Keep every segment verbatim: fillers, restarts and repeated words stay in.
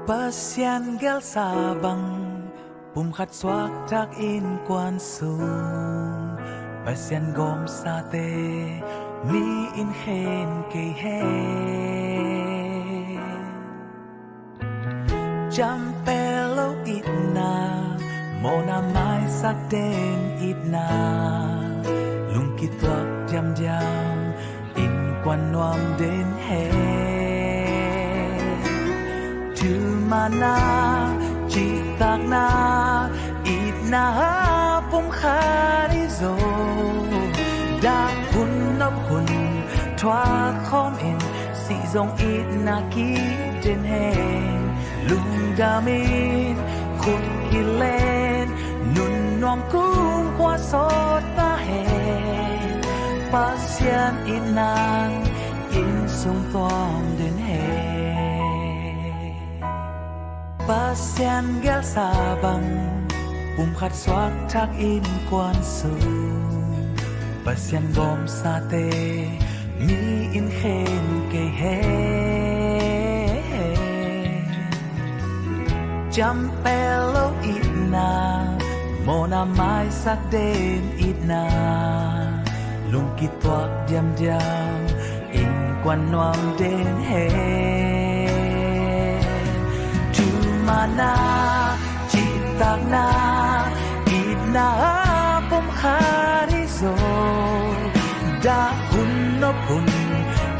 Pasian gelsa bang, pumkhat suakthak innkuan sung, Pasian gawmsate mi in khen kei hen. Ciampel lo itna, mawhna maisak den itna, lungkituak diamdiam innkuan nuam den hen. Thumana, cihtakna, itna pumkhat hi zo. Dak hun nop hun thuak khawm in, sih zong itna kiden hen. Lungdamin, khut kilen, nun nuam kumkhua sawt ta hen. Pasian itnan inn sung tuam den hen. Pasian gelsa bang, pumkhat suakthak innkuan sung, Pasian gawmsate mi in khen kei hen. Ciampel lo itna, mawhna maisak den itna, lungkituak diamdiam innkuan nuam den hen. Thumana, cihtakna, itna pumkhat hi zo. Dak hun nop hun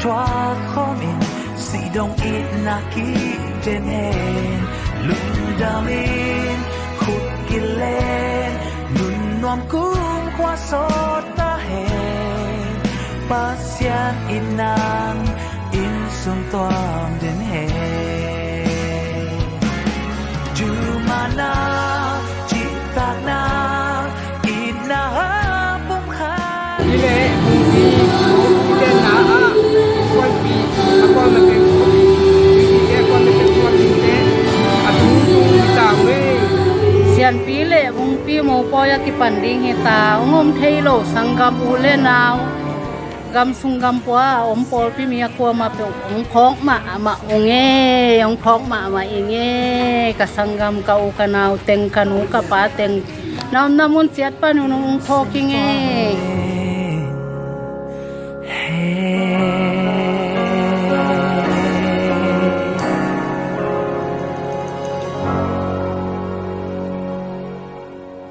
thuak khawm in, sih zong itna kiden hen. Lungdamin, khut kilen, nun nuam kumkhua sawt ta hen. Pasian itnan inn sung tuam den hen. Thumana, cihtakna, itna pumkhat. Hi leh bungpi, bungpi tenna ah, kuanpi, a kuan mete, bungpi te kuan mete kuanpi te, a tung tung ta ve. Sianpi le bungpi mopawi a kipan ding hi ta, hong om thei lo sanggam u le nau, gam sung gam pua a om pawlpi mi a kuamah peuh hong phawk mahmah ung e, hong phawk mahmah ing e, ka sanggam, ka u ka nau teng, ka nu ka pa teng, na omna mun ciat pan un hong phawk ing e.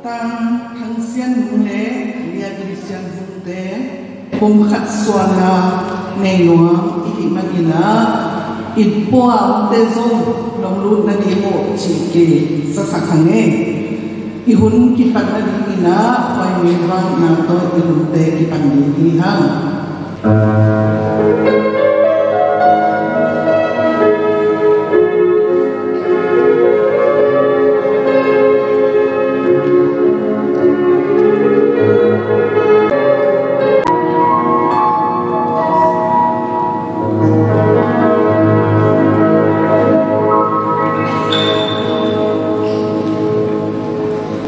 Tang Thang Sian Nu le Lia Kim Sian Vung te pumkhat suahna nei nuam i hih manin ah, i puamte zong lunglut nading uh cih kisasak hang e. I hun kipat nadingin ah Khuaimi vang na tawh i hunte kipan ding hi hang.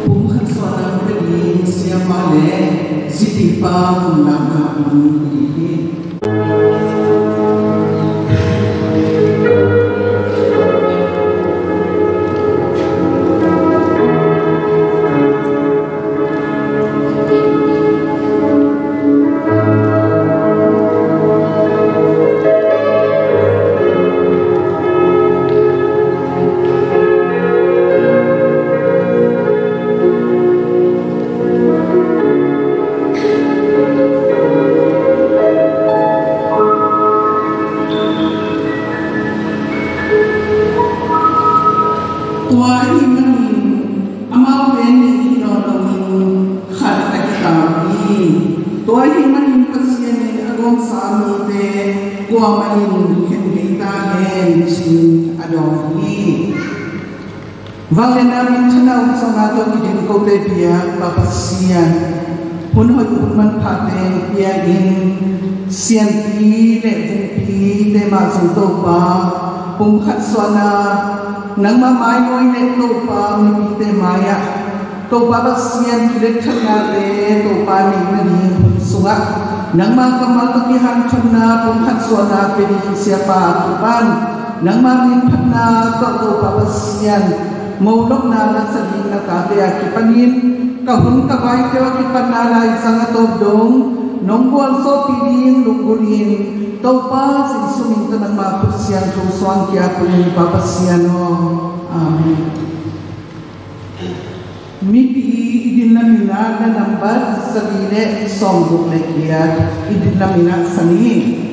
Pumkhat suahna pia ding siapa le zitipa hun lakna hun hi ding hi. Tua ahih manin amaute nih hi nawn loin khat a kitau hi. Tua ahih manin Pasian in a gawmsa mite kuamah in khen kei ta hen ci-in a dawng hi. Vangliatna minthanna um zawhna tawh kidim kote biak Pa Pasian, hun hoih hun manphate hong pia in, Sianpi le Vungpite mah zong Topa, pumkhat suahna nangmah maimawi le Topa mipite mai-ah Topa Pasian kiletkhanna le Topa neihna ding hun sungah nangmah kammal tawh kihanthotna pumkhat suahna pia ding Siapa a kipan Nangmah min phatna tawh, Topa Pasian, molopna na sa ding na tate a kipanin ka hun ka vaite uh a kipatna laizang a tawp dong nong gualzawhpih ding lunggulhin, Topa Jesu min tawh nangmah khut siangtho suang kiat pulin, Pa Pasian aw. Amen. Mipi i dinna min ah na nambat sali le sawmguk le giat, i dinna min ah sani.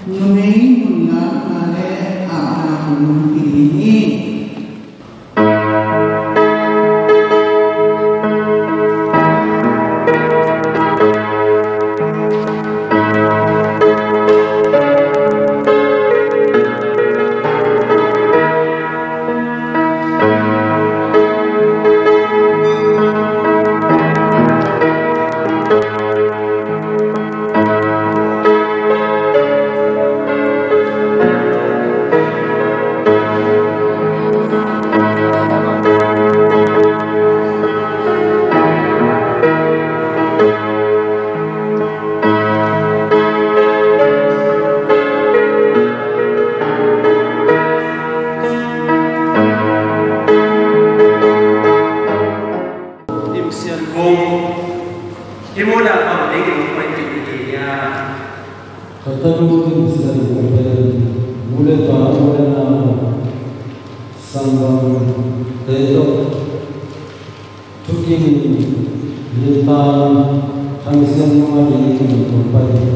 Numei nuntakna le apna hun pia ding hi. Dim Sian Vung, i mun ah bang dingin hong pai kik i hiam? Ka tanu Dim Sian Vung pen nu le pa, u le nau, sanggamte tawh thukim, liltan, thangsiam nung a dingin hong pai hi.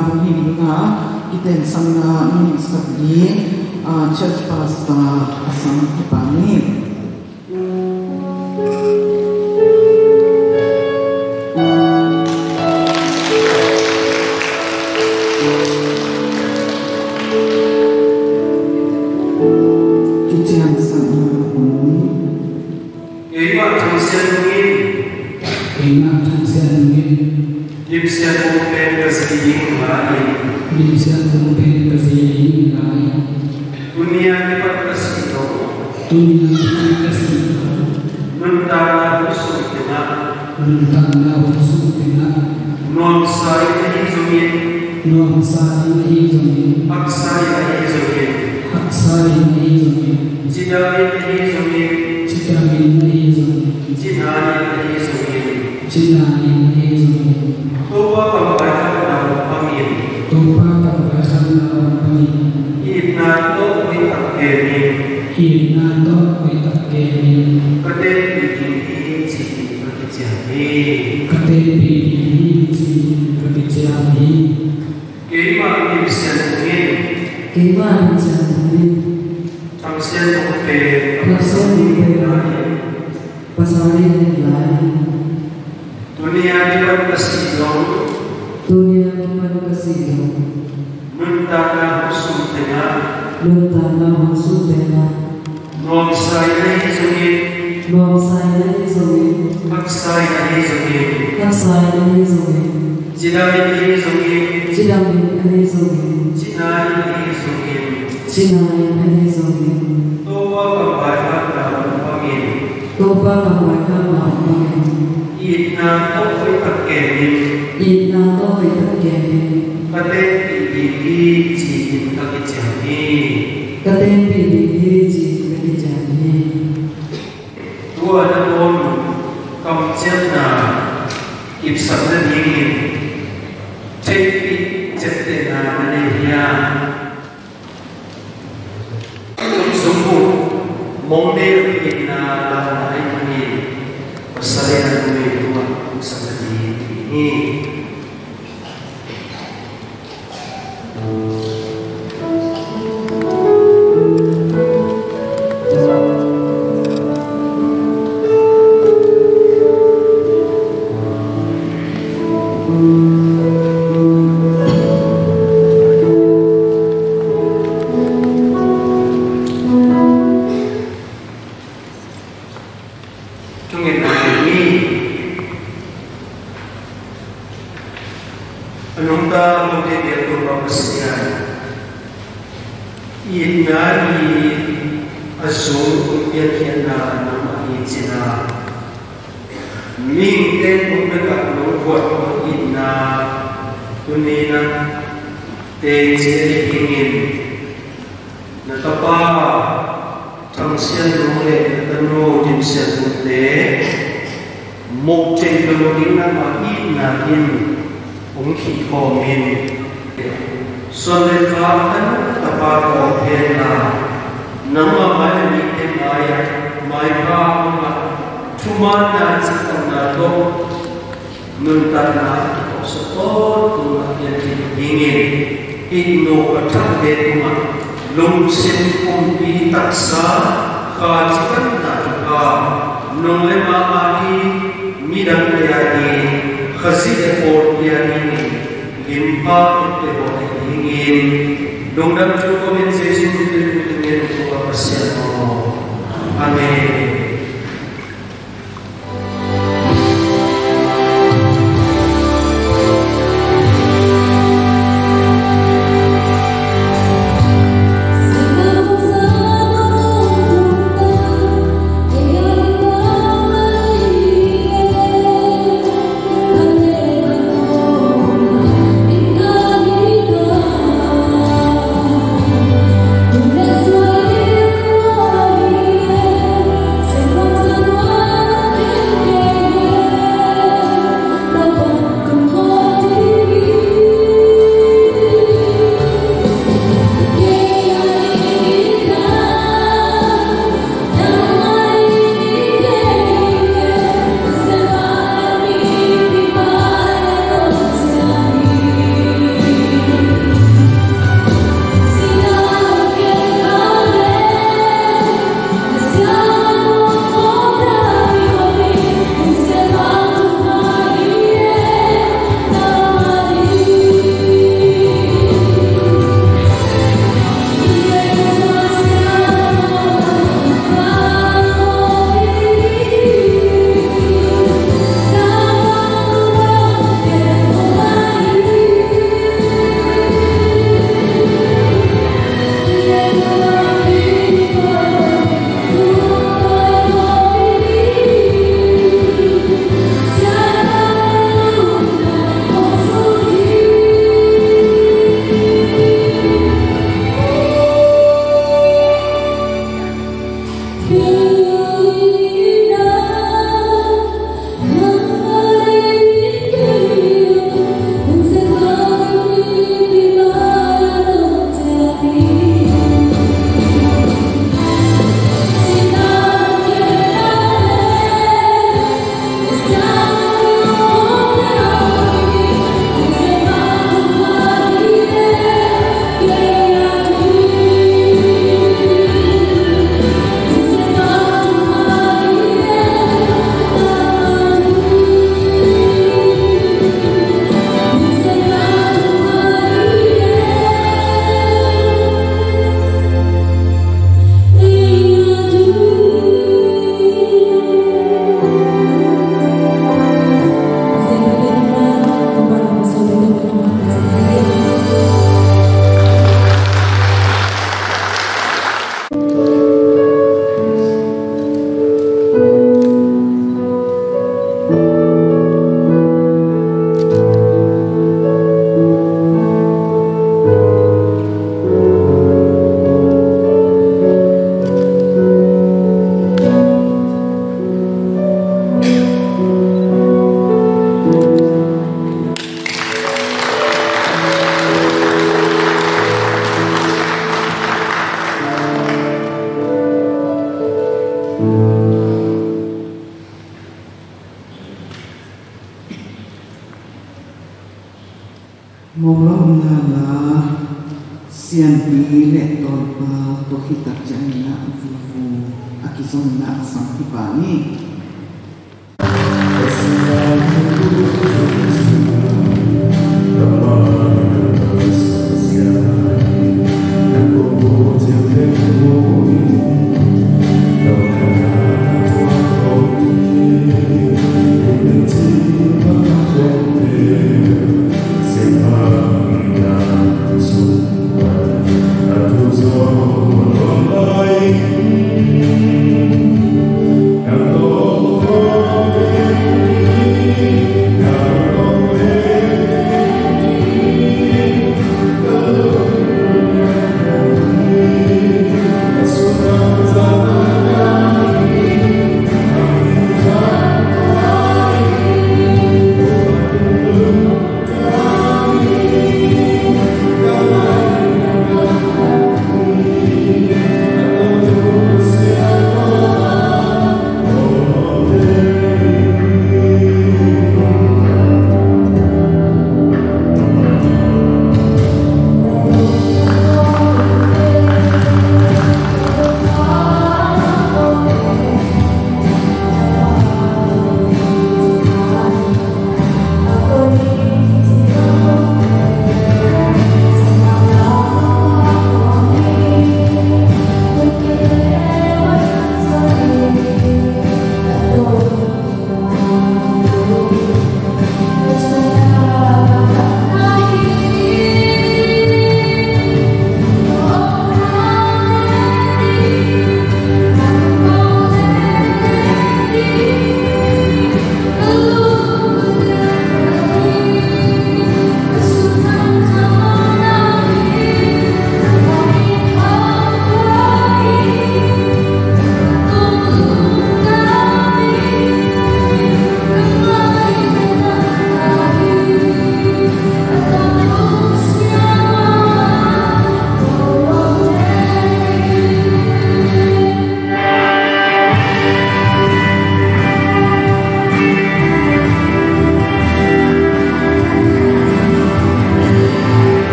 Himna i tensangna nungsak ding, ah, Church Pastor a sang kipan ni. Kiciamsakna hong. Keimah Thang Sian Lung in. Keimah Thang Sian Lung in. Lim Sian Lung pen ka zi ding lai. Lim Sian Lung pen ka zi ding lai. Tuni a kipan ka sih dong. Tuni a kipan ka sih dong. Nuntakna hong sung tengah. Nuntakna hong sung tengah. Nuamsa in ahi zongin. Nuamsa in ahi zongin. Haksa in ahi zongin. Haksa in ahi zongin. Cidam in ahi zongin. Cidam in ahi zongin. Cina in ahi zongin. Cina in ahi zongin. Topa kam vaikhakna hong pangin. Topa kam vaikhakna hong pangin. Itna tawh hoih tak kemin. Itna tawh hoih tak kemin. Ka tenpih ding hi ci-in ka kiciam hi. Ka tenpih ding hi ci-in ka kiciam hi. Keimah Lim Sian Lung in. Keimah Lim Sian Lung in. Thang Sian Lung pen. Thang Sian Lung pen. Pasal in lai. Tuni a kipan ka sih dong. Tuni a kipan ka sih dong. Nuntakna hong sung tengah. Nuntakna hong sung tengah. Nuamsa in ahi zongin. Nuamsa in ahi zongin. Haksa in ahi zongin. Haksa in ahi zongin. Cidam in ahi zongin. Cidam in ahi zongin. Cina in ahi zongin. Cina in ahi zongin. Topa kam vaikhakna hong pangin. Topa kam vaikhakna hong pangin. Itna tawh hoih tak kemin. Itna tawh hoih tak kemin. Ka tenpih ding hi ci-in ka kiciam hi. Ka tenpih ding hi ci-in ka kiciam hi. Tua na dawn kamciamna kipsak nadingin theihpih ciaptehna na nei hiam? Zungbuk mong ding itna lamna ahi manin pasal in a nungei tua kipsak nading hi. Thungetna ni. A nungta mote biaktu Pasian, itna hi a zong piankhiatna nang ahi cina. Mihingte nung bekah nong vuat nong itna tuni na teci ahi hingin, na tapa Thang Sian Lung le na tanu Lim Sian Lungte moh thei lo ding nangmah itna in hong khihkhawm in. Suan le kha a tanu tapa tawh hen la, nangmah mai le mite mai-ah maipha hong ngah, thumanna cihtakna tawh nuntakna a kiphawksak tawntungah piankhin dingin, itnu a thakte tungah lungsim pumpi taksa kha cikanna thupha nong le mah a ding, midangte a ding, Khazih le pawlpi a dingin limpa pette haw dingin lungdam thu ko in Jesu min in thu dingin ko a Pasian aw. Amen. Sianpi le Tawlpa tawh khittak ciangin a vung a kizomna a sang hi pah ni.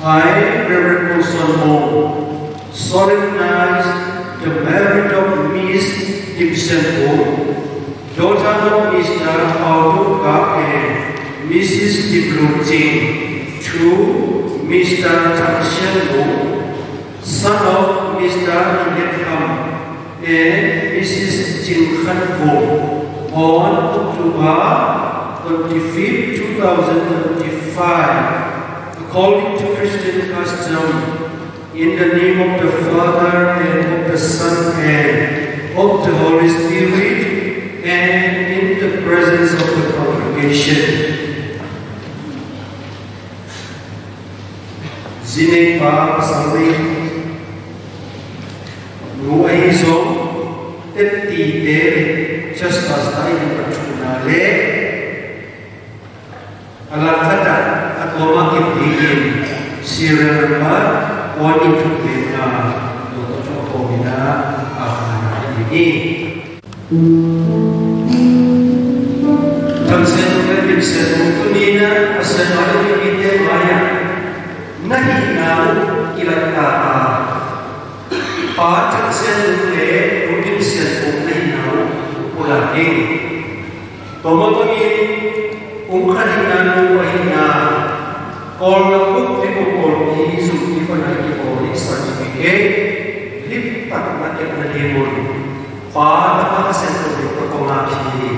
I, Reverend Wilson Mong, solemnize the marriage of Miss Dim Sian Pum, daughter of Mister Hau Tuk Kap and Missus Dim Lung Cing, to Mister Thang Sian Mung, son of Mister Lim Hiat Kham and Missus Cin Khan Vung, on October twenty-fifth, two thousand twenty-five, according to Christian custom, in the name of the Father and of the Son and of the Holy Spirit, and in the presence of the congregation. Zi nei pa pasal nei, nu ahi zong, tetti te le church pastor in a thuna le a langkhat ah a tawm a kip dingin serial number one in thuk le nga, tua tawh thawh kawmin ah a khana ding hi. Thang Sian Lung le Dim Sian Lung tuni-in ah Pasian mai-ah mite mai-ah na hihna uh kilat ta a, Pa Thang Sian Lung le Nu Dim Sian Lung na hihna uh pulak ding. Tua mah bangin kum khat hihna nu ahihna Kawlna group Vibung Kawlpi zumpi pana kibawl ding certificate lip tak na kep nadingun Pa, Tapa, Siangtho Ding tawh kong ap hi.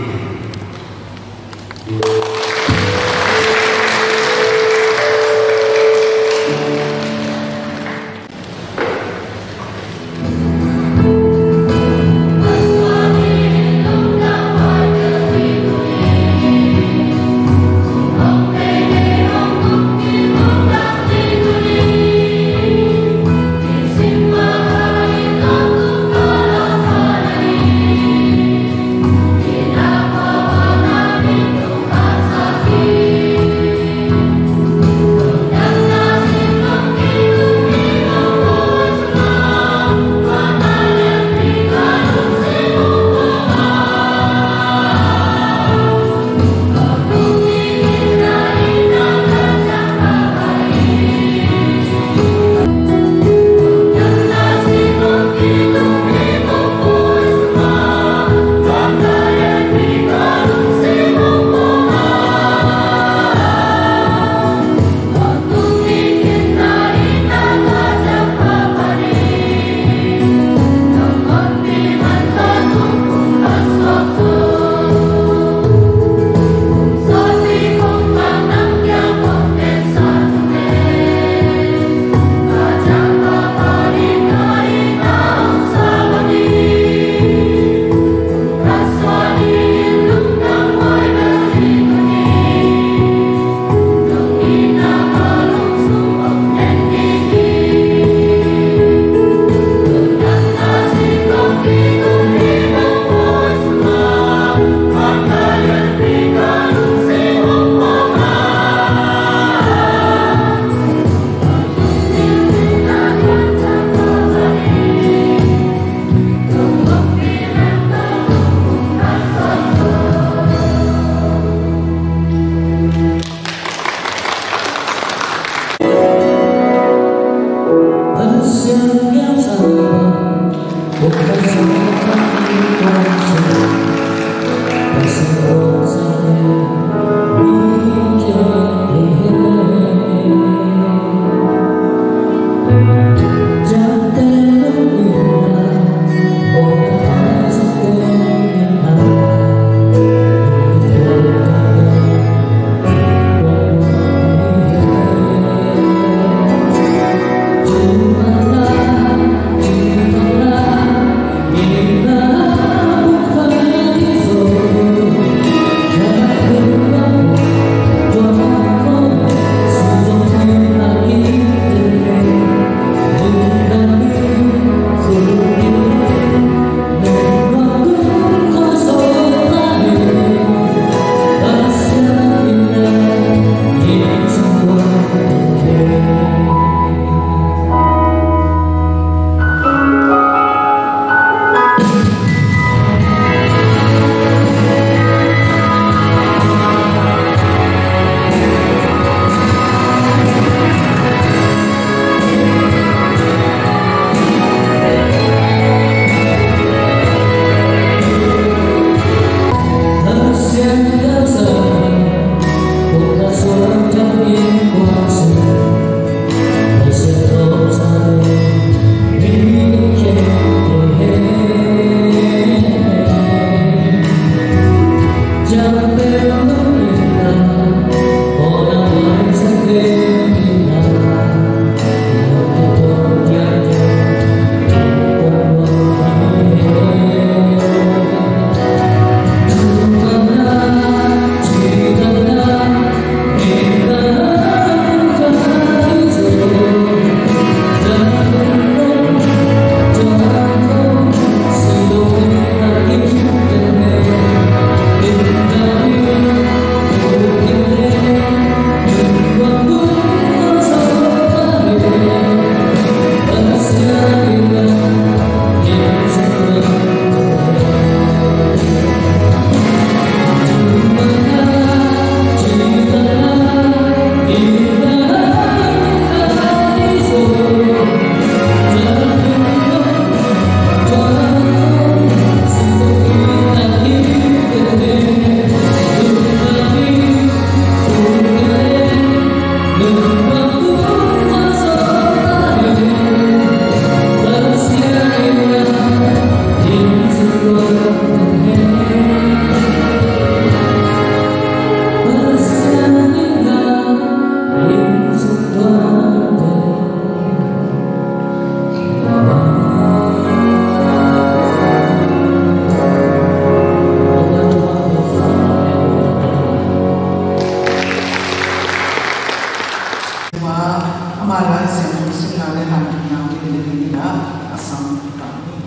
Ama Lai Siangtho simna le hanthawnna ding le ding inah a sam ta hi.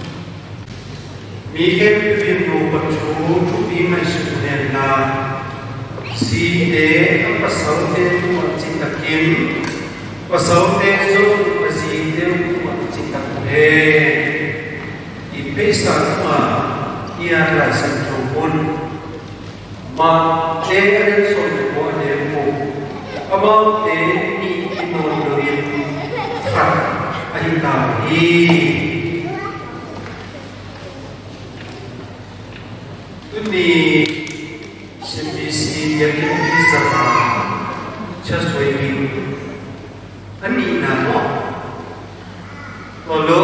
Mi khempeuh in nupa thu thupi ngaihsun hen la, zite a pasalte tungah citakin, pasalte zong a zite tungah citak uh hen. I pheisa tungah i an Lai Siangtho hun Mate a lian sawm le kua a neu buk, amaute nih i nawn loin khat ahi ta hi. Tuni C B C biakinn i zang a, Church Wedding a nihna maw? Tua lo,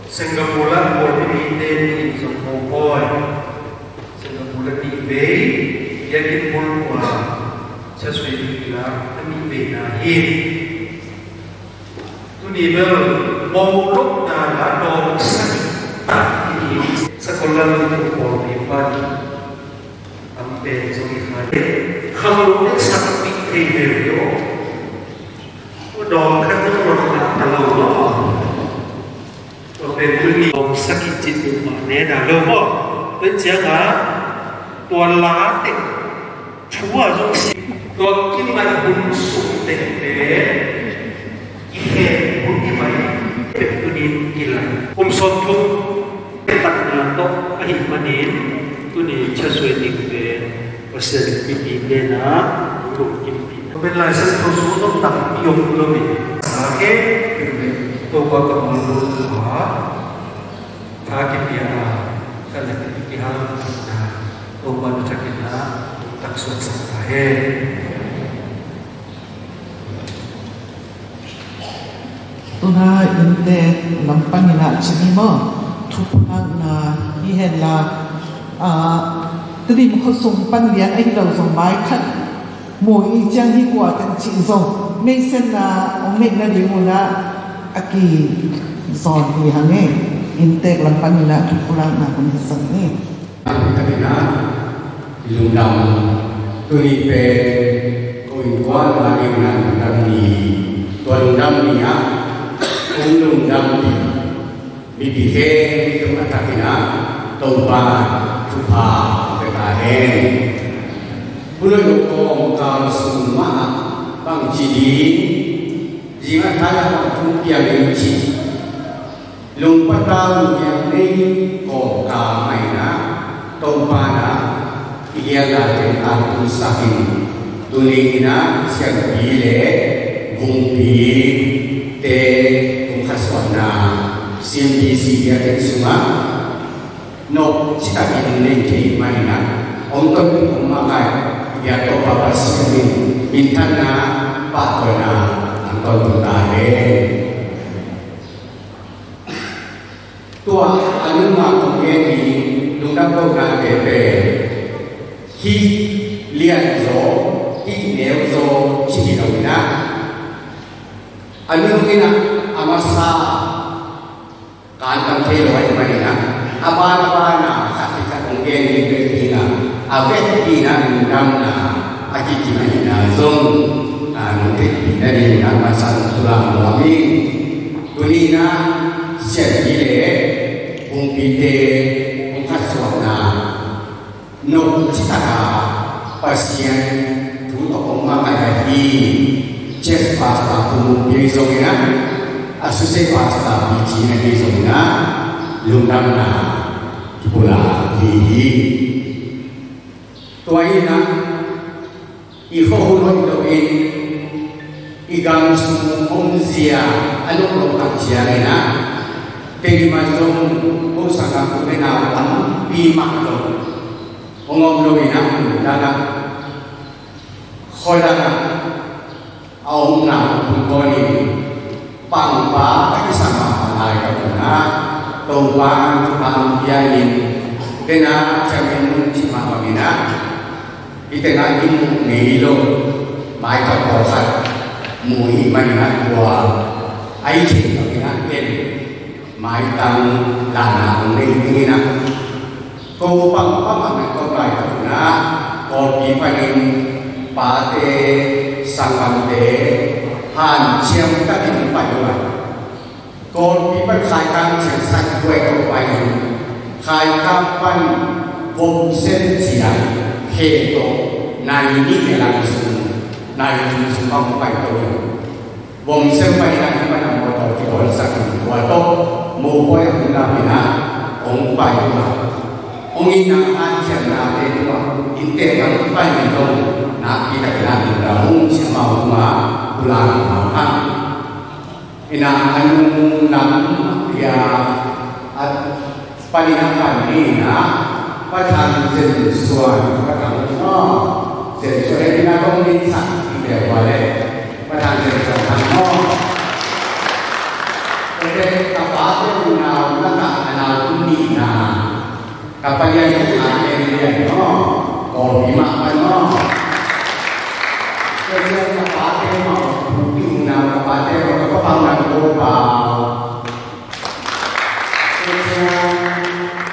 Singapore ah Kawlpi mite nih zong ko pawi. Singapore ah nih vei, biakinn bulphuh a Church Wedding ah a nih veina hi. Tuni bel bawngkokna la dawngsak tak hi. Sakol lam tu Kawlpi pan Am pen zong i khai. Khang lo nek sak pik thei ve ve aw. Dawng khat zong lo na ta lo lo. Tua pen tu ni dawng sak i cit lo ma ne na lo maw. Tua ciang a tua la tek thu a zong si. Tua kingaih hun sung tek pen i khen hun i mai pek tu nin i la. Kum sawm thum takna tawh ahih manin tuni Church Wedding pen Pasian in mipite na lungkimpih. Tua pen Lai Siangtho sung zong tampi om lo in sa khempeuh le Topa ka mual lo a, tha kipia a, ka leh kipia a, Topa na thakin a taksuak sak ta hen. Tuna inntek lampang inah cih ni maw, thupulakna hi henla, aa, Tedim khuasung pan lian ahi lo zong mai khat mu i ciang hi kua kan cih zong meisenna hong neih nading unah a kizawn hi hang e. Inntek lampang inah thupulakna hun hi sang hi. Lungdam, tuni pen ko innkuan mah dingin lungdam ni, tua lungdam ni ah kong lungdam ni, mipi khempeuh a takin ah Topa thupha pia ta hen. Buloi kawmkal sung mah ah bangci ding, zing a thai ah bang thu piang ding ci. Lungpata lunghiang nei kawmkal mah in ah Topa na i gialna teng tangtun sak in, tuni in ah siangpi le vungpi te kum khat suahna C M D C biakinn sungah nop citakin nei thei mah in ah hong tonpih hong makaih i biak Topa Pasian in minthanna pahtawina hong tonpih ta hen. Tua a nungah kong gen ding lungdam lohna te pen hih lianzaw, hih neuzaw cih hi lo in ah, a nung in ah a masa kantan thei lo ahih manin ah, a ban a ban a khat hi khat kong gen ding pen hi in ah, a vekpi in ah lungdamna a kikim ahihna zong, a, nong theihpih nading in ah masa nong pulak nuam ing. Tuni in ah sianpi le vungpite hong khat suahna nop citaka Pasian thu tawh hong makaih ahi Church Pastor Pu Mung Pia zong in ah, Associate Pastor Pi Cin ahi zong in ah, lungdamna kipulak hi hi. Tua in ah, i khuahun hoih loin i gam sung omzia a lawh loh tak ciangin ah, Tedim ah zong ko sanggam u le nau tampi mah zong hong om loin ah, mun dang ah, khua dang ah a omna tung tawnin, pangpa ka i sa mahmah lai ka tun ah, Topa in thupha hong pia in, ken ah ciangin nung cih mah bangin ah, i teng ah i muh ngei lo maitang pawlkhat mu i hih manin ah, tua a i theih bangin ah ken maitang lahna hong nei dingin ah, ko pangpang a ngai ko lai ka tun ah, Kawlpi panin pate, sanggamte, Hanciam takin pai uh a, Kawlpi pan Khaikang ciang san kuai tawh pai in, Khaikang pan Vomsen ciang khe tawh nai nih le lang sung, nai nih sung bang pai tawh in, Vomsen pai nai nih pan a mawtaw kibawlsak in, tua tawh mopawi a hun lam in a hong pai uh a, hong itna hanciamnate tungah innte bang pai min zong nakpi takin a lungdam ung ci, amau tungah pulak hang. Ina a nung lam pia a panin a pan ni ina, Pa Thang Zen Suan, Pa Thang Zen Suan, ina kong min sak ite wa le, Pa Thang Zen Suan Thang Maw. Ite ka pa te unau na ka anau ni na. Ka palian ka pa te lian maw, ko mi ma pan maw. Ka lian ka pa te maw, bu ki na ka pa te maw, ka pa pang na ko pa. Ka lian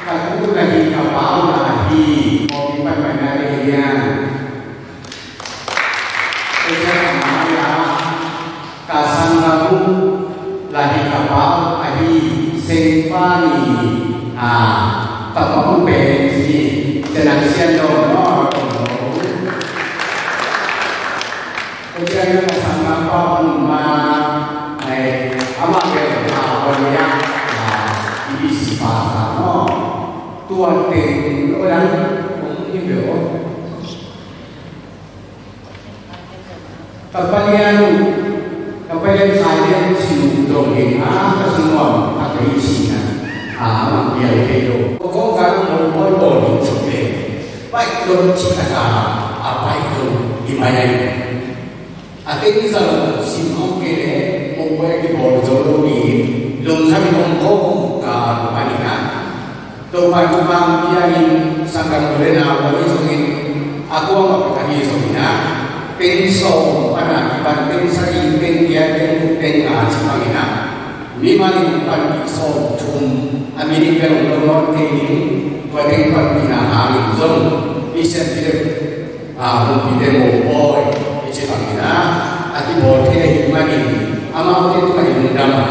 ka tu na hi ka pa na hi, ko mi pan pan na lian. Tua ciang amah in a, ka sanggam uh, la hi ka pa uh ahi, sengpa ni, a, tapa uh pen ci, Sia Nang Sian Dawng maw, Dawng Lo. Tua ciang ka sanggam pa uh ma, ai, amah pen, a, wan ya, a, i bisi pa sa maw. Tua teng, tua dang, kong hi beo. Ka palian, ka palian Khai lian cin dong hi a, ka sung nuam a ka hi cin a. A, mang bial hi lo. Ko kong ka nang mo mo mo ni cin le. Pai lo cin a ka, a pai lo i mai ai. A teng za lo sim ong ke le, mo mo ki bol zo lo ni. Long sa mi ong ko ka pa ni na. Topa Topa piangin sanggam u le nau ahi zongin, a kuamah ahi zongin ah, pen sawm pan a kipan pen sagih, pen giat, pen guk, pen nga ci bangin ah, mimal in pan sawm thum a minit bel hong lo nawn kei in, tua teng panpihna hangin zong i siampi deuh. A, hong pite mopawi i ci bangin ah, a kibawl thei ahih manin, amaute tungah i lungdam a.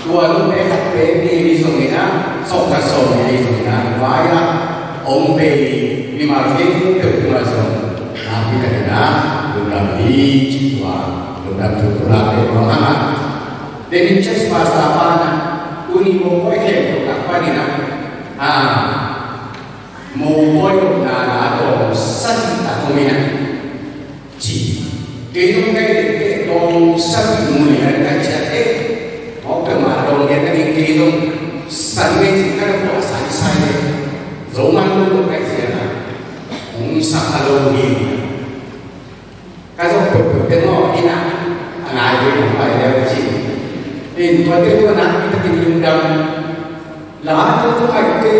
Tua lungdam khat pen ni ahi zongin ah, sawm khat sawm ni ahi zongin ah, i vai ah hong bei mimal khempeuh tungah zong nakpi takin ah lungdam hi ci, tua lungdam thu pulak le tua hang ah. David Church Pastor pa na, tuni mopawi khempeuh tungah panin ah, a, mopawi lawhna la dawng sagih tak om in ah ci. Kei zong kei teh dawng sagih mu lian ka ciat eh. Hawk peuhmah dawng lian ka ding, kei zong san ngei cin ka na puah sai sai eh. Zo man lo lo ka ciat ah, hong sa kha lo hi. Ka zong peuhpeuh te maw in ah, a nai ve hong pai leu ci. In tuate tua nakpi takin lungdam. La tu tu ai te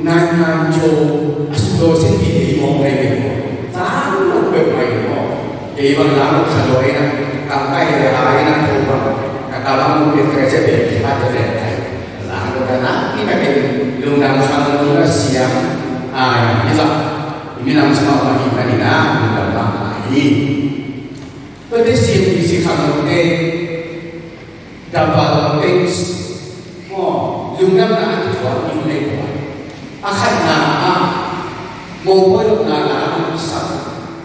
nai nai jo a su do sin di ei mong nei nei mong. Sa lu lu pe mai mong. Ei bang la lu sa do ei na. Tang kai he ai na tu bang. Ka ka bang mu pe tre se pe ki ha te le ai. La lu ka na ki na ke lu nang sang lu na siam. Ai ni sa. Ni nang sa ma ma hi na ni na lu ka ma ma hi. Pe te siam ni si kham lu te. Double thanks. Maw, lungdamna a thuak ding nei kua. A khatna ah, mopawi lawhna la a sak.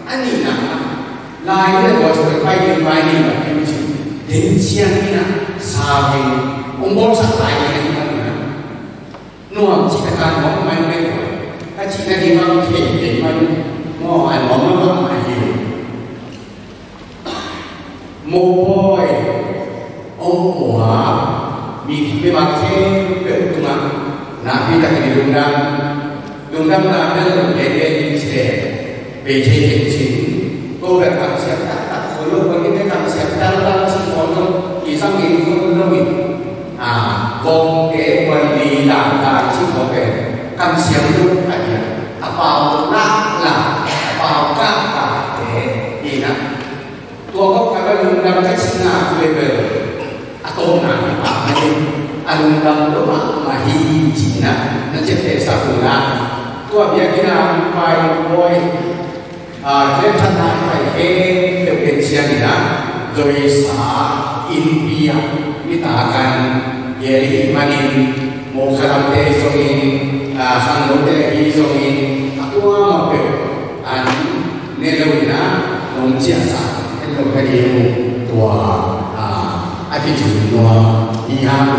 A nihna ah, lai le gua pai ding pai ding la kim ci. Den ciang in ah, sa ding, hong bawlsak lai ding a hi manin ah. Nuam ci ka kan nuam mai mai kua. Ka cihna ding bang thei thei mai. Maw, a nuam mai mai hi. Mopawi hong ua mi, mimal khempeuh tungah nakpi takin i lungdam, lungdamna bel gen gen ding ci leh bei thei kei cin. Ko bel kamsiam taktak, khoi lo bangin bel kamsiam taktak ci khawng lo, i zang in khawng lo in. A, kawngte kuan li lamdang ci khawng bel kamsiam lo a hi a, a pau laklak, a pau kahkahte hi na. Tua kawk khat a lungdam ka cihna uh le bel a tawpna hi pah mah hi. A lungdam lo mahmah hi cihna na ciaptehsak uh na. Tua biakinn a hong pai bawi, a, lemthatna a pai khempeuh pen ciangin ah, Zoisa innpi ah nitak an gel i hih manin, mawh khalamte zongin, a, khangnote ahi zongin, a kuamah peuh an ne lo in ah nong ciahsak het lo na ding uh, tua, a, a kithum nuam hi hang.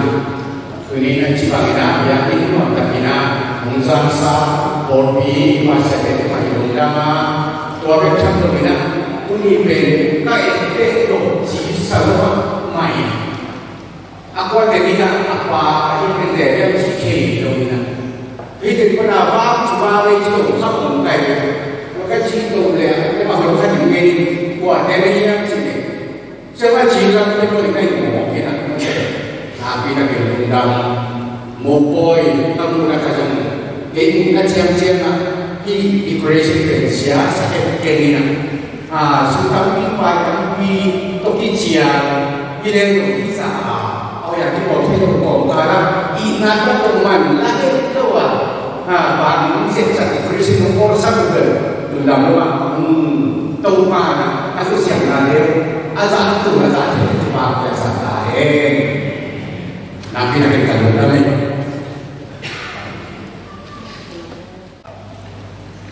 Tuni-in a ci bangin ah biakinn nuamtakin ah hong zangsa pawlpi pastor te mah i lungdam a, tua bek tham loin ah tuni pen ka et peuh tawh ci sa lo ah mai. A kuate in ah a pa a hi pen te bek ci thei lo in ah, hih teng pan a vak ci ma lei ci lo kha hong kai leh, ka ci lo leh a, ka hong kai leh, kuate lei hiam ci leh, Sema ci ka te ko ni kai mo kina. Tapi na ke lungdam. Mo poi, kamu na ka zong. Kei mu na ciam ciam na. Hi decoration pen sia sa ke kei ni na. A, su tampi pai tampi to ki ciam. Hi le lo ki sa a. Au ya ki mo te lo ko ka na. I na ka ko man la ke lo a. Ha, bang sep sa decoration ko sa ko. Lungdam lo a. Hmm. Topa na a thu siangtho leh a zahtu a zahte Topa kiangah sa ta hen. Nakpi takin ka lungdam hi.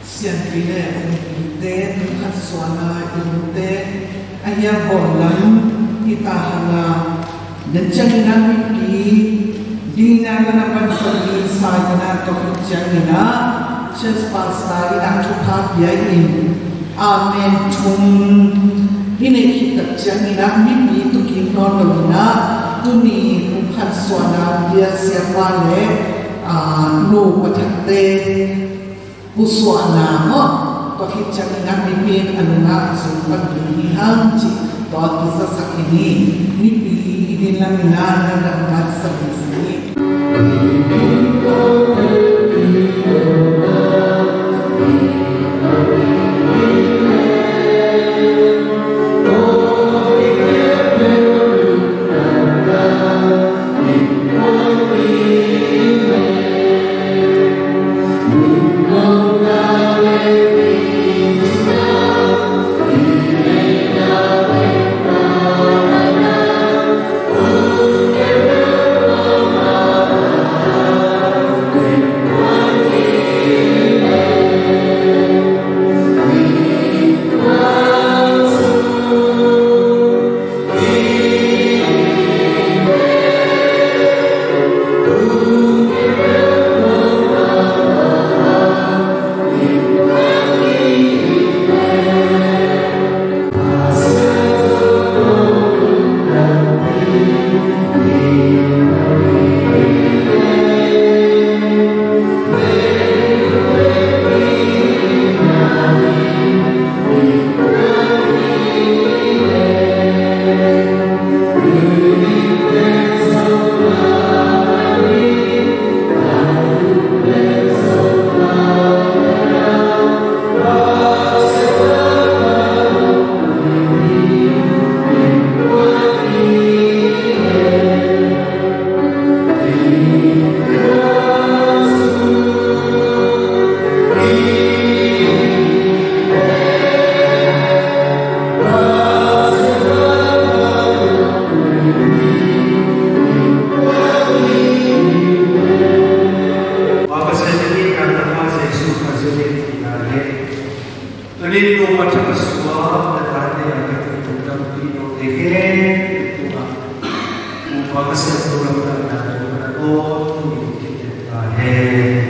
Siangtho leh a zahte, nungkhat suahna i lungte, a hiam bawl lam i ta hang a, den ciangin a mipi dingin a na pansak ding sa in a, tua khit ciangin a church pastor in a thupha pia in, amen thum i neih khit tak ciangin a mipi tukin nawn lo in a, tuni nungkhat suahna bia siapa leh, a, nu pathakte pusuahna maw, tua khit ciangin a mipi in a nungah a zong pan ding hi hang cih tua kizasak hi ni. Mipi i din lam in a na damna sa ding hi. Tuni in Topa thak a suak na tate a ka tuitung tampi note khempeuh tungah Topa ka siangtho lamdangna tungah na tawntungin kipia ta hen.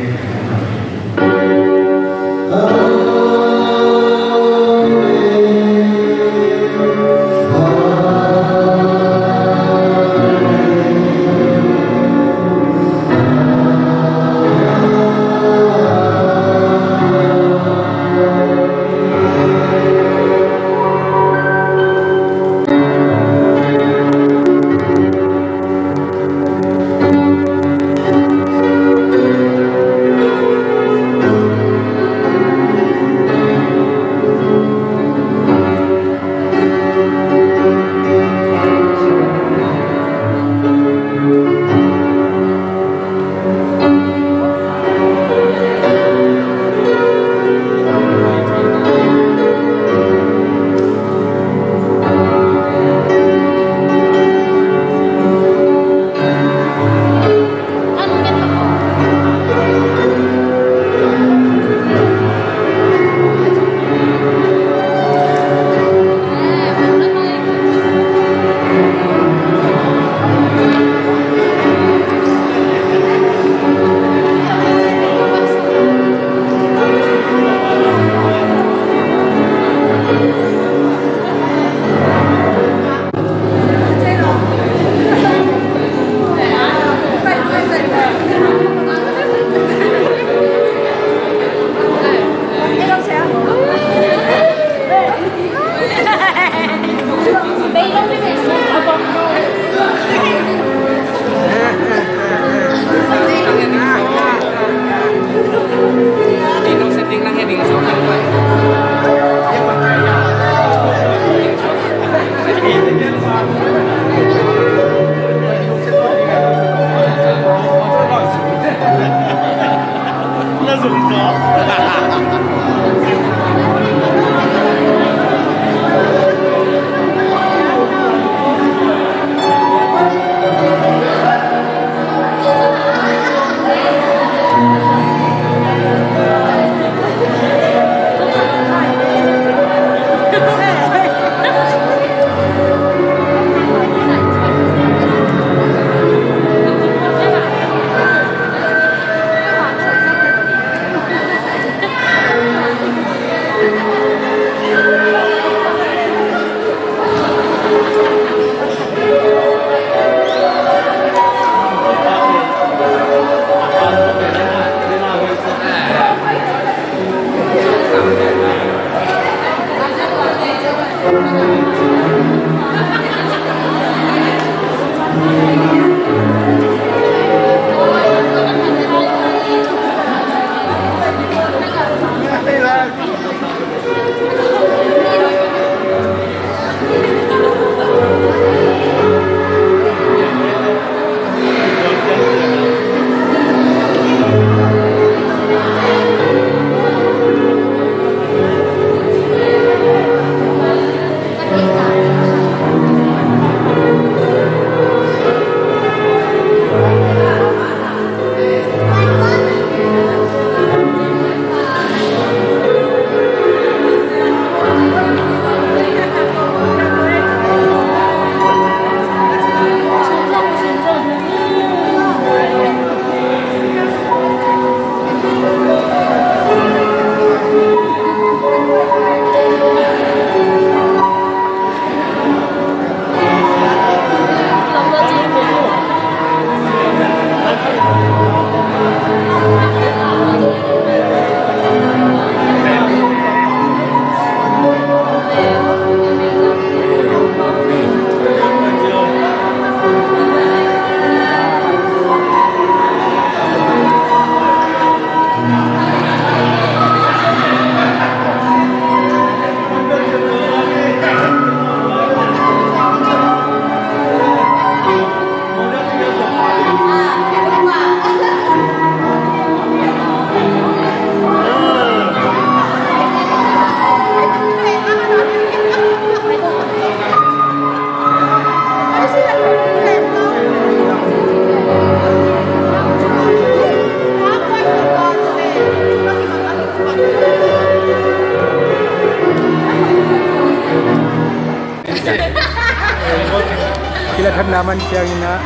Kilathatna man ciangin ah,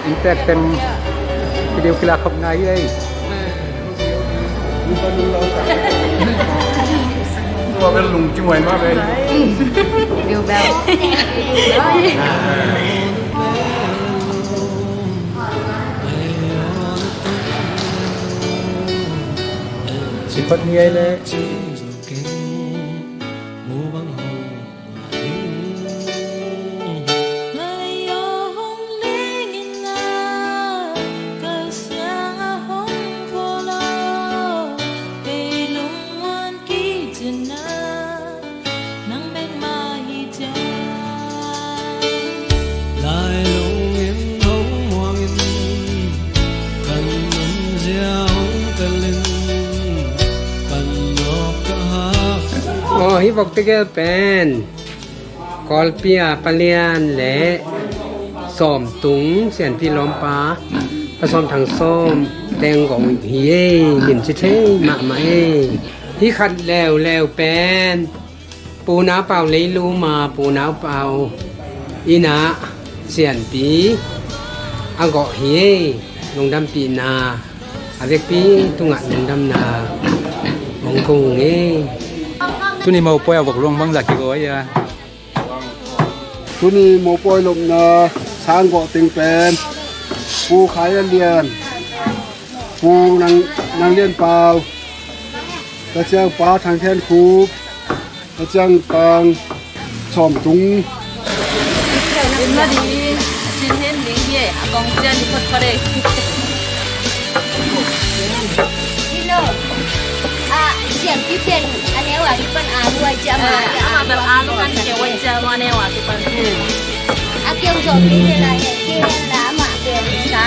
in tek teng video kilakhopna hi ei. Tua bel lungkim huai mah ve. Video bel. Sipat ni ai le. Aw, hih vok tegel pen Kawlpi a Pa Lian le Sawm Tung, Sianpi lawmpa, Pa Sawm Thang Sawm teng gong hi ei, lim ci thei mahmah ei. Hih khat leuleu pen Pu Nau Pau Leilum a, Pu Nau Pau inn ah Sianpi a gawh hi ei, lungdampihna a vekpi tungah lungdamna hong ko ung ei. Tuni mopawi a vok luang bang zah kigaw a? Tuni mopawi lopna sang gawh teng pen Pu Khai A Lian, Pu Nang, Nang Lian Pau, tua ciang Pa Thang Then Khup, tua ciang Tang Sawm Tung. In mah di, cin hen ding hi, a kong cian di phot phot ei. Hello. Ah, Sianpi pen a neu a di pan a huai cia ma. Ah, ama bel a lu kan keu huai cia ma, a neu a di pan. A keu zong ni le la he, keu la ma keu sa.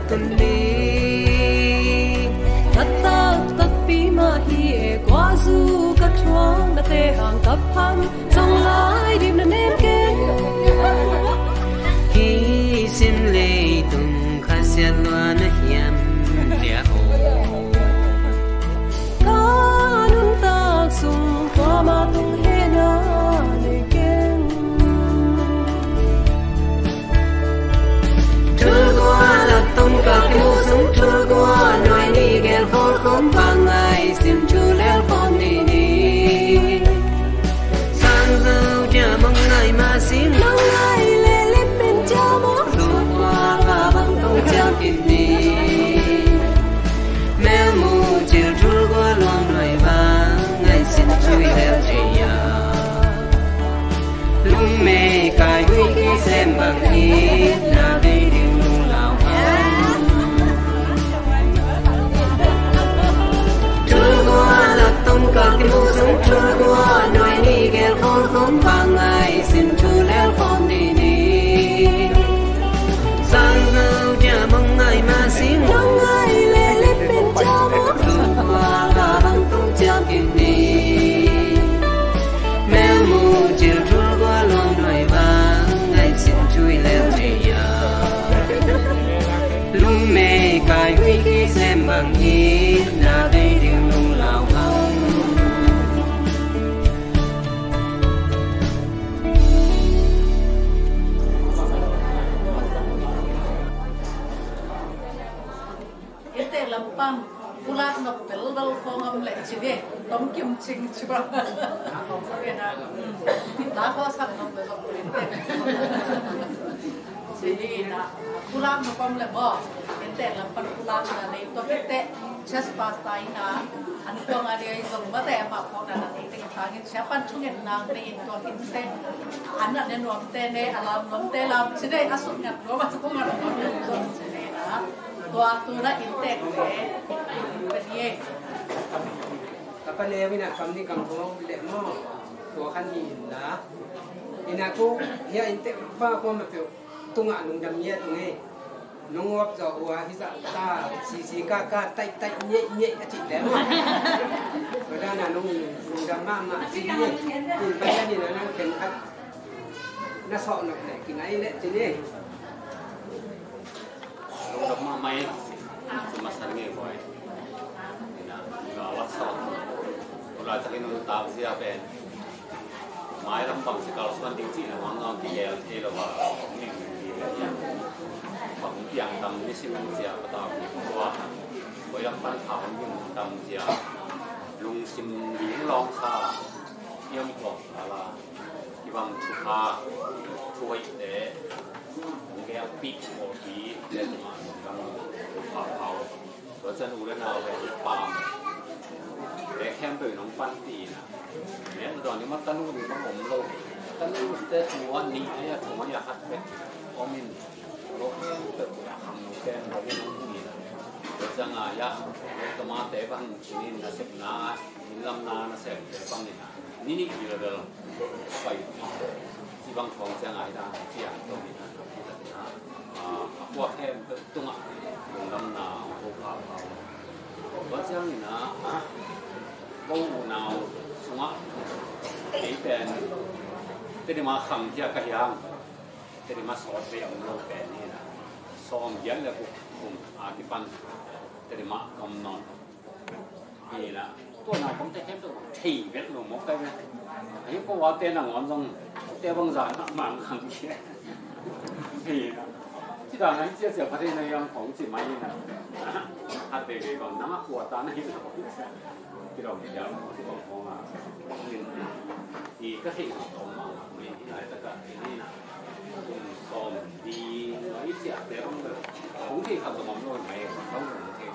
Tuni ka taktakpi mah hi e, kua zu ka thuak na te hang ka phang zong lai dim na nem keng. Hih sim leitung kha siat lua na hiam, tia ko. Ka nuntak sung kuamah tung hehna nei keng. Thul gual a tawmkal kimu sung, thul gual nuai nih gel khol khawm, bang ngaihsun thu lel khawm ni ni. Sang zo dia mong ngai ma sing, nong ngai leh lim min dia mong, thul gual a bang tong ciang kit ni. Mel mu cil thul gual luang nuai bang ngaihsun thu lel thei a. Lungmei kai gui kisem bang itna bei ding lunglau hang. Thul gual a tawmkal kimu sung, thul gual nuai nih gel khol khawm, bang ngaihsun thu lel khawm ni ni. Sang zo dia mong ngai ma sing, nong ngai leh lim min dia mong, thul gual a bang tong ciang kit ni. Mel mu cil thul gual luang nuai bang ngaihsun thu lel thei a. Lungmei kai gui kisem bang itna bei ding lunglau hang. Inntek lam pan pulak nop belbel khawng om leh ci ve. Tom kim cing ci bang. Ci ve na. Hmm. La khawng sak nop belbel inntek. Ci hi na. Pulak nop om leh maw, inntek lam pan pulakna nei tuak in teh. Church pastor in a, an kuang a dei zong mate a mah khawng na na nei teng hangin, sia pan thungen nang nei in tuak in teh. An na ne nuam te ne, a lam nuam te lam ci nei, a sut ngat nuam, a sut ngat nuam ci nei na. Tua tu na inntek te, in pe ni e. Ka pa neu in a kam ni kam hong leh maw. Tua khan hi in la. In a ko, hia inntek pa ko ma peuh tungah lungdam ngiat ung e. Nong uap zawh uh a, hizah ta, sisi ka ka, taih taih, nyeih nyeih a cih leh maw. Tua dan a nong lungdam mahmah ci hi. In Pasian in a nang khen khat na sawh nop leh kinai leh ci ni. Lungdam mahmah hi. Ci masa ngei koi. Ina, ina, lak sawh. Ula takin un tak zia pen. Mailam bang ci kalsuan ding cihna mah ngam kigel thei lo a, ning kigel hiam. Bang piang tam nisim cia patau ki tua. Koilam pan khau ning tam cia. Lungsim ding lawng kha. Hiam kawm kala. Kibang thupha. Thuaite. Kong gel pik kawpi. Te tuma kibang thupha khau. Tua ciang u le nau le pam le khempeuh in hong panpih in a, men dawn ding mah tanu ding mah om lo. Tanu te thu a nih a, thu a khat bek om in, lo khempeuh a khangno pen lo in hong hi in a. Tua ciang a, ya, lo tamate bang in nasepna, innlamna nasepte bang in a, ni nih hi lo bel. Pai ci bang khawng ciang a hi dan ciang tawh hi dan a, a kua khem tungah lungdamna hong ko pha pha. Tua ciangin a, ko unau sungah kei pen Tedim a khang khia ka hi hang. Tedim a sawt vei a om lo pen hi na. Sawm giat le guk kum a kipan Tedim a om nawn. Hi na, tua na kong te khem tua thei vet lo mawk kai ve. Ahi ko wa te nangawn zong te bang za na mang khang kia. Hi na. Ci dan na hi cia cia pha thei na yang kong ci mai hi na. Hat ve ve kong nang a kua ta na hi na kong cia. Ci dong ya kong ci kong kong a. Hi ka thei kong kong ma ma mai hi na ta ka hi na. Kum sawm ding a i ciah te bang bel. Hong thei khat zong om lo mai, bang zong hong thei.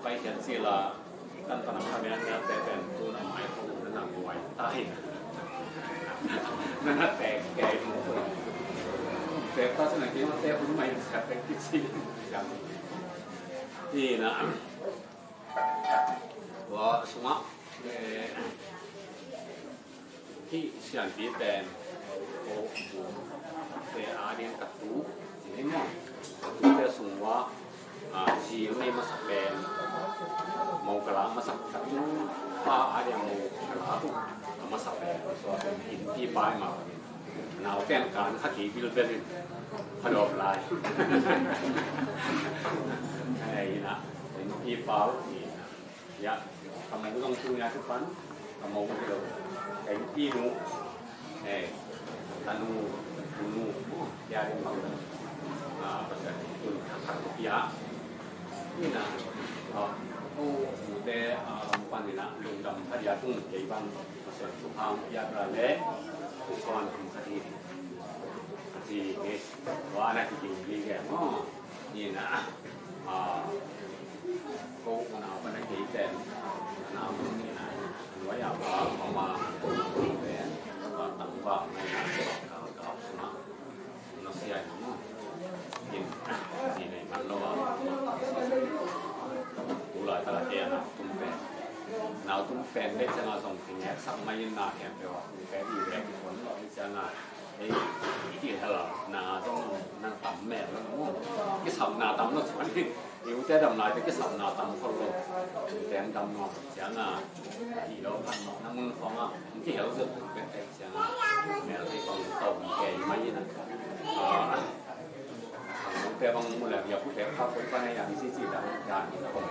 Pai khiat ci la, kan pan a kha mian mian te pen tu na mai ko na na guai ta hi. Na na tek kei mo ko. Tek ta sina kei ma tek hun mai sa tek ki ci. Hi na. Wa suma. Eh, Hih sianpi pen ko bu te a ding ka tu, ci ni maw? Ka tute sung ua, a, zi a masa pen, mo ka la masa ka tu, pa a ding mo ka la tu, a masa pen, so a pen hin pi pai ma. Nau pen kan kha ki bilbel in, kha dop lai. Ai na, hin pi pau, hin na. Ya, ka mo zong tu nia tu pan, ka mo zong lo. Ka pi nu, eh, ka nu, tu nu, ya ding bang. Ah, pasal tu, ka tu ya. Ina, ah, ko, mu te, ah, pan ina, lungdam ka dia tung, ya bang, pasal tu hang, ya tra le, tu kawan tung ka di. Ka di, eh, wa na ki di, di, eh, oh. Ni na, ah, ko na pa na kei ten, na mo ni na, nuai a pa, pa ma, ten, pa tang pa, na, ka, ka, na, na sia ni mo. Ni, ni ne man lo a, tu lai ta la ke na, tum pen. Na tum pen, be chang a zong, ting ek sak mai na, kem pe wa, tum pen, i re, ki kon lo, i chang a. Ei, i kihel na zong na tam mel lo maw. Kisapna tam lo suan hi. I ute dam lai te kisapna tam khol lo. Ute dam lo. Ciang a, i lo pan lo na mun khong a. Kihel zet pen pen ciang a. Mel te kong tau kei mai na. A, ute bang mu le ya ute kha koi pan ya mi ci ci da ya ni kong.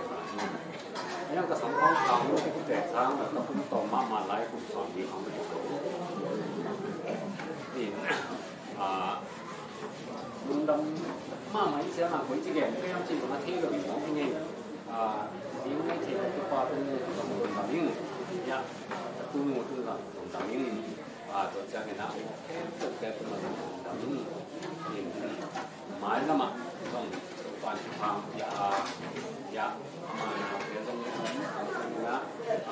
Yang ka sam khong khong ute khang ka kum to ma ma lai kum sawm ni khong. Ni, ah, lungdam mahmah i ciang a koi ci gen ka hiam cih bang a thei lo ding mawk hi ngei. Ah, ding ngei thei lo tu pa tu mu tu mu lungdam ing. Ya, tu mu tu lungdam ing. Ah, tua ciang ina, tu te tu mu lungdam ing. Mai lamah zong pan phang ya, ya, ama na te zong na,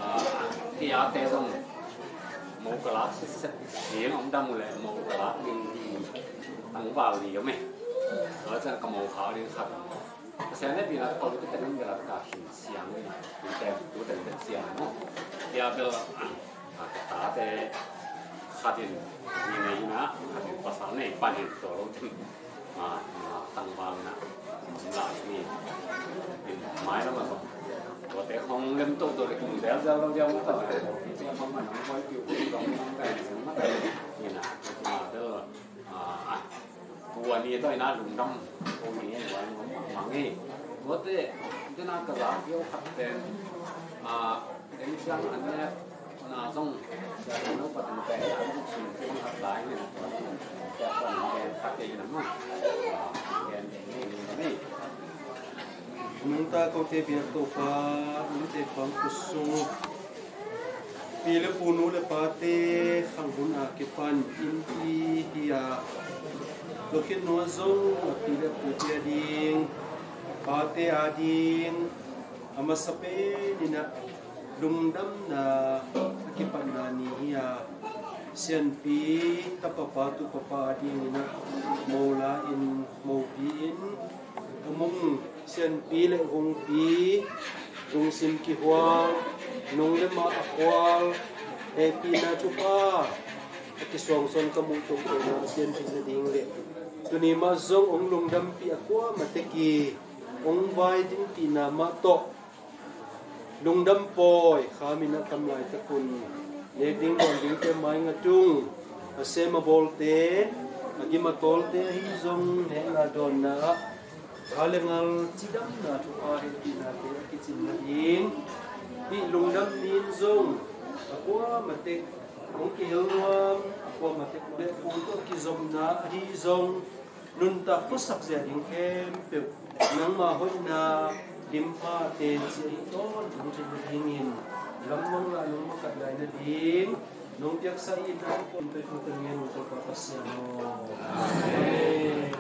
ah, ya te zong mo ka lak sitset, ding om dam uh leh mo ka lak ding, ding tangval ding om e. Tua ciang ka mo kha ding khat. Ka sian le pi na ka pau te pen ka lak ka khin siang ni. Ute, ute pen siang maw. Tia bel, ah, ka tate khat in ni nei na, khat in pasal nei pan in tua lo ding. Ah, ah, tangval na. Lai ni. Mai lamah zong. Tuate khong lem toto le kum zelzel lo diam mah ta. Tuate khong man khong koi piu piu zong khong kai zong mah ta. Ni na. Ah, bel. Ah, ah. Tua ni tawh i na lungdam. Ko ni tua i ngom mang hi. Tuate. Tuate na ka za kio khat pen. Ah, den siang an ne. Na zong, sia zong lo patin pen, an zong sun zong khat lai ni na tua zong, sia zong gen khat kei na ma. Gen kei ni ni ni. Nungta kote biak Topa, nungte pang kusung. Pi le pu nu le pate, khang hun a kipan, innpi hi a. Lukhin nua zong, pi le pute a ding, pate a ding, a masa pen in a, lungdamna a kipatna ni hi a, sianpi, tapapa, tupapa a dingin a, mo la in, mopi in, a mung sianpi le hungpi, lungsim kihual, nung le mah a khual, hehpihna thupha a kisuangsuan ka muh tung kei na sianpi na ding le. Tuni mah zong hong lungdampih a kua mah tek hi, hong vai dingpihna mah tawh, lungdam pawi, kha min a tam laitakun. Nek ding dawn dingte mai ngatung. A sem a bawlte, a gim a tawlte ahi zong, hehna dawnna ah. Kha le ngal cidamna thupha hehpihnate a kicin nading. Hih lungdam nin zong, a kua matek, hong kihel nuam, a kua matek, le pung tawh kizopna ahi zong. Nuntak khuasak zia ding khempeuh, nangma hoihna, limpha, teci ahi tawntung cin nadingin, lam mangla nong makat lai nading, nong piaksa i na, nong pek nong tengin, nong topa Pasian aw. Amen.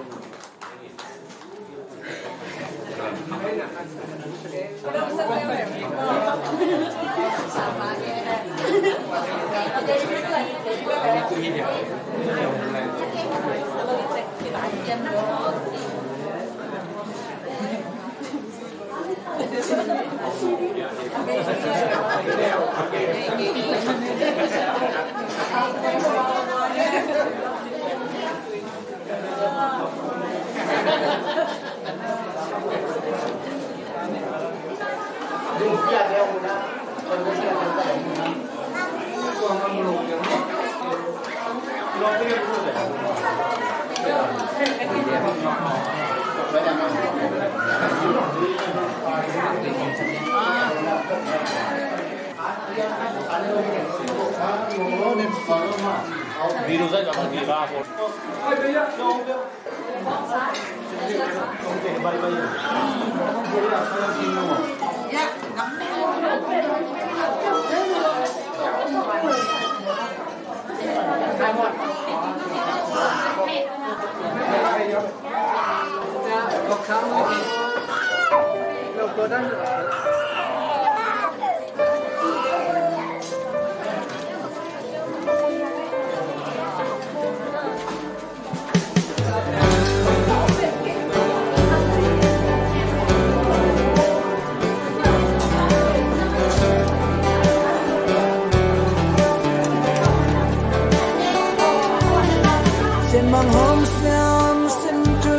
Sian mang hawm siam sin tu,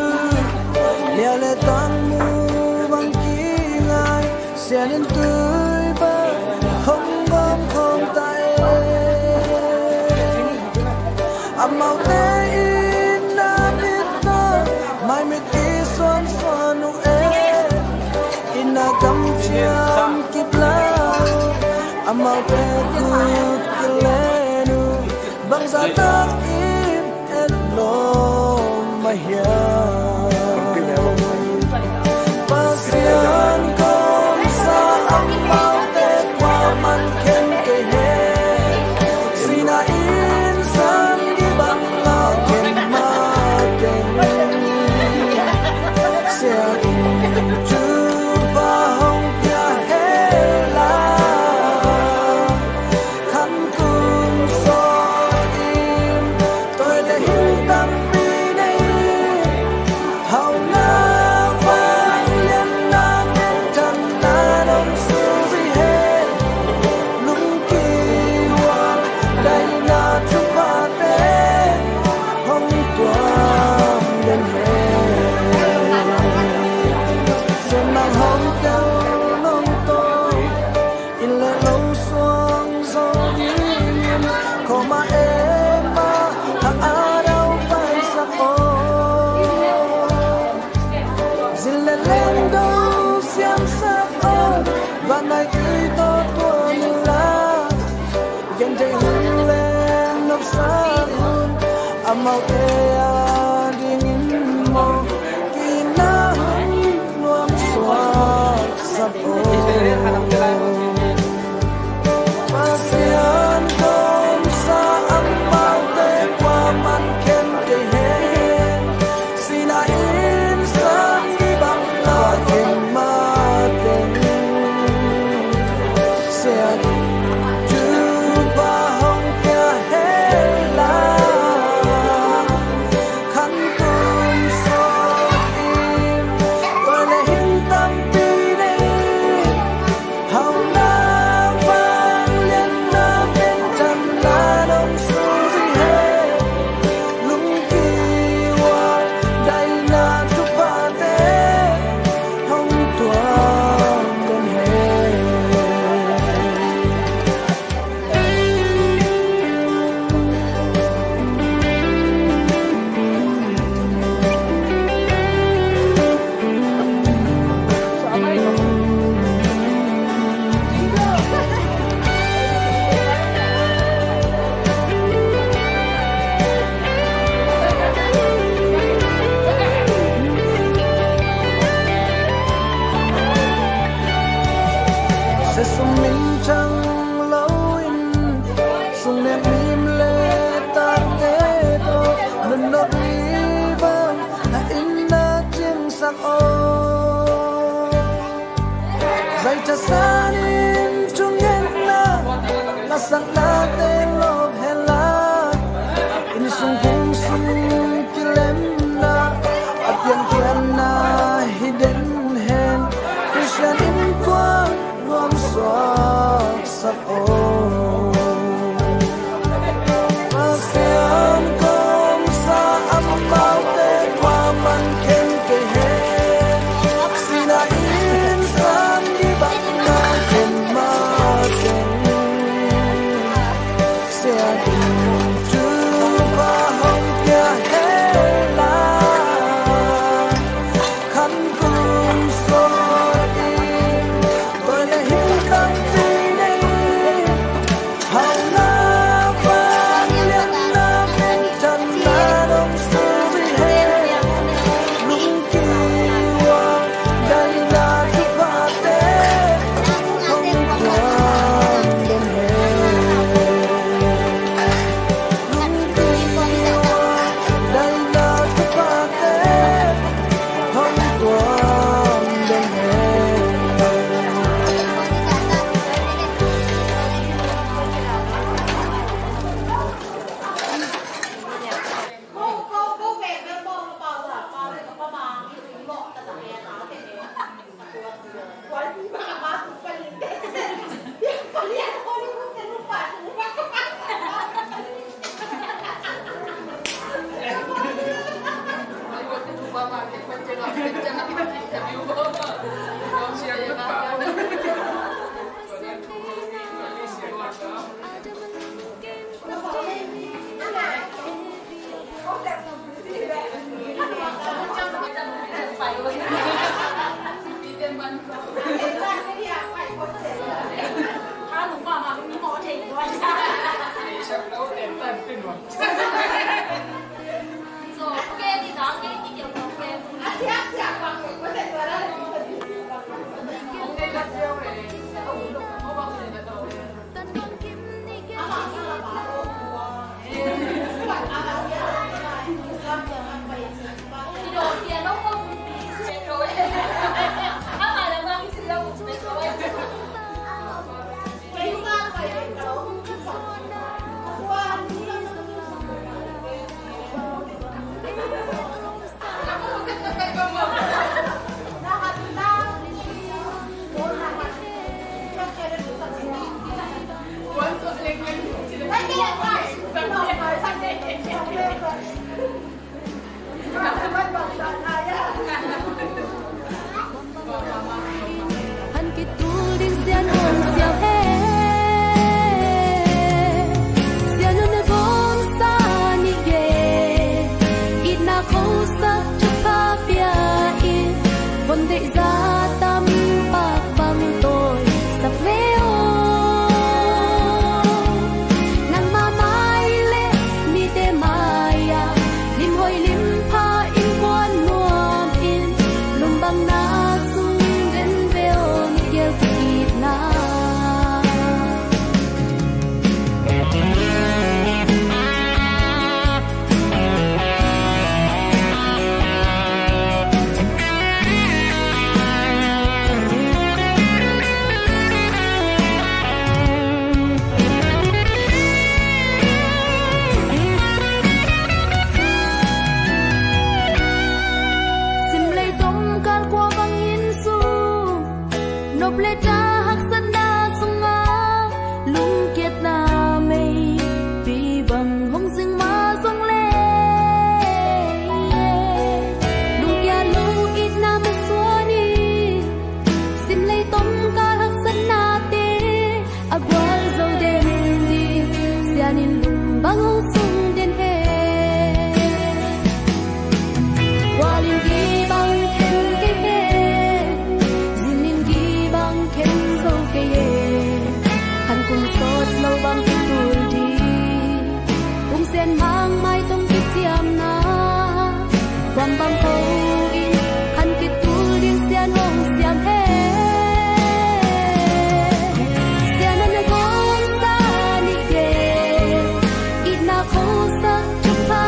lia le tang mu bang ki ngai. Sian in tui bang hong gawm khawm ta e. Amaute in na mit tawh mai mit i suan suan uh e. Inn a kamciam kip lai, amaute khut kilen uh. Bangzah takin et lawm mah hiam? Pasian kawmsa amaute kuaman khen kei hen. Sinai inn sang i bang a khen mateng. Sian in Topa hong pia hen la. Khan kum sawm in toi le hing tampi nei. Hauhna vangliatna, minthanna nong sung zi hen. Lungkiuan daihna thuphate hong tuam den hen. Sian mang hawm teng nong tawh, inn le lo suang zo dingin, khawm a em a, hang a dau paisak aw. Zin le leng do siamsak aw, vanmai tui tawh tuam inla. Genthei hun le nopsa hun, amaute a dingin maw, kina hun nuam suak sa pua. Pasian kawmsa amaute kuaman khen kei hen. Sinai inn sang i bang a khen mateng. Sian in Topa hong pia hen la. Maitong kiciamna kuam bang ko in khan kitul ding Sian hong siam hen. Sian a na gawmsa nih gen, itna khosa thupha